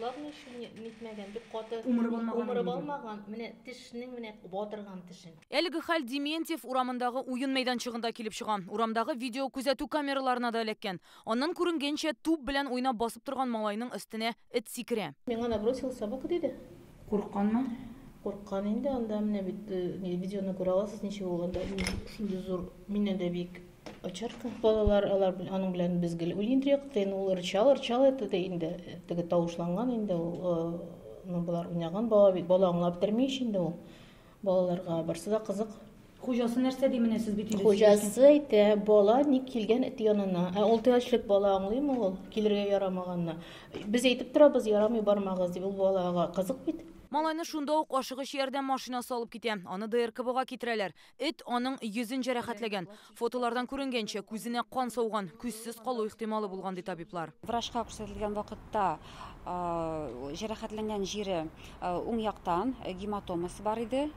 Главное еще нитмәгән, бик каты Умырып алмаган умырып инде. Алмаган, менә тешнең менә батырган тешен. Әлеге хәл Дементьев урамындагы уен мәйданчыгында килеп чыга. Урамдагы видео күзәтү камераларына да эләккән. Аннан күренгәнчә, туп белән уйнап басып торган малайның өстенә эт сикерә. Миңа набросил собака диде. Курыкканмы? Курыккан инде, анда менә бит видеоны күрә аласыз, ничек ул анда шундый зур, миннән дә бик овчарка. Балалар алар аның белән без гел уйныйк, тен ул рычал, рычал итте дә инде, теге тавышланган инде ул, ну, болар уйнаган бала бит, бала аңлап бетерми ич инде ул. Балаларга барсы да кызык. Хуҗасы нәрсә ди менә, сез бит өйдә? Хуҗасы әйтә, бала ник килгән эт янына? Ә 6 яшьлек бала аңлыймы ул килергә ярамаганны? Без әйтеп торабыз, ярамый, бармагыз дип, ул балага кызык бит. Малайны шунда ук ашыгыч ярдәм машинасы алып китә. Аны ДРКБга китерәләр. Эт аның йөзен җәрәхәтләгән. Фотолардан күренгәнчә, күзенә кан сауган, күзсез калу ихтималы булган, ди табиблар. Врачка күрсәтелгән вакытта җәрәхәтләнгән җире уң яктан гематомасы бар иде.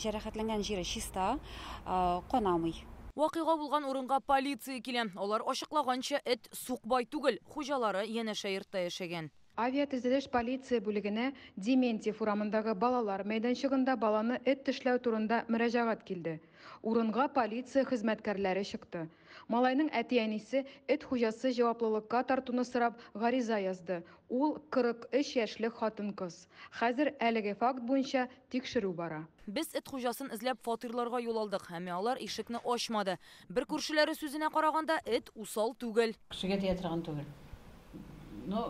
Җәрәхәтләнгән җире чиста, канамый. Вакыйга булган урынга полиция килә. Алар ачыклаганча, эт сукбай түгел, хуҗалары янәшә йортта яшәгән. Авиатөзелеш полиция бүлегенә Дементьев урамындагы балалар мәйданчыгында баланы эт тешләү турында мөрәҗәгать килде. Урынга полиция хезмәткәрләре чыкты. Малайның әти-әнисе эт хуҗасы җаваплылыкка тартуны сорап гариза язды. Ул 43 яшьлек хатын-кыз. Хәзер әлеге факт буенча тикшерү бара. Без эт хуҗасын эзләп фатирларга юл алдык, әмма алар ишекне ачмады. Бер күршеләре сүзенә караганда, эт усал түгел. Кешегә тия торган түгел. Ну,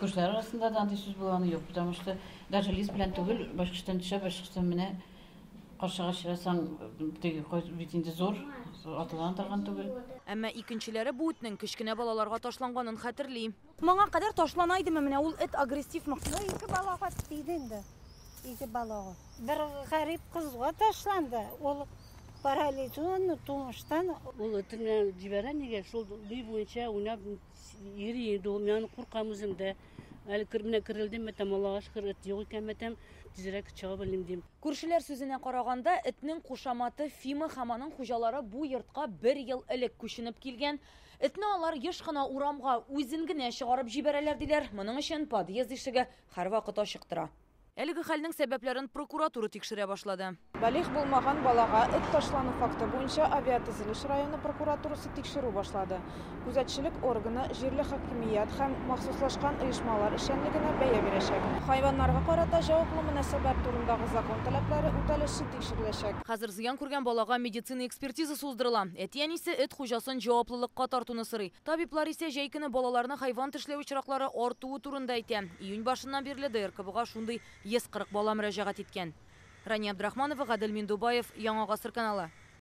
күршеләр арасында да андый сүз булганы юк, потому что даже лист белән түгел, башкачтан төшә, башкачтан менә, каршыга очрасаң, теге бит инде зур, атылган торган түгел. Әмма икенчеләре бу этнең кечкенә балаларга ташланганын хәтерли. Моңа кадәр ташлана идеме менә ул эт, агрессивмы? Ну, ике балага тиде инде. Ике балага. Бер гарип кызга ташланды. Ул парализованный тумыштан. Ул этне җибәрә нигә? Шул ни буенча уйнап йөри инде ул. Мин аны куркам үзем дә. Әле менә керелдем, мәтәм, Аллага шөкер, эт юк икән, мәтәм, тизрәк чыгып элим дим. Күршеләр сүзенә караганда, этнең кушаматы Фима һәм аның хуҗалары бу йортка бер ел элек күченеп килгән. Этне алар еш кына урамга үзен генә чыгарып җибәрәләр диләр. Моның өчен подъезд ишеге һәрвакыт ачык тора. Әлеге хәлнең сәбәпләрен прокуратура тикшерә башлады. Балигъ булмаган балага эт ташлану факты буенча Авиатөзелеш районы прокуратурасы тикшерү башлады. Күзәтчелек органы җирле хакимият һәм махсуслашкан оешмалар эшчәнлегенә бәя бирәчәк. Хайваннарга карата җаваплы мөнәсәбәт турындагы закон таләпләре үтәлеше тикшереләчәк. Хәзер зыян күргән балага медицина экспертизасы уздырыла. Әти-әнисе эт хуҗасын җаваплылыкка тартуны сорый. Табиблар исә җәй көне балаларны хайван тешләү очраклары артуы турында әйтә. Июнь башыннан бирле ДРКБга шундый 140 бала мөрәҗәгать иткән. Рания Абдрахманова, Гадел Миндубаев, Яңа Гасыр каналы.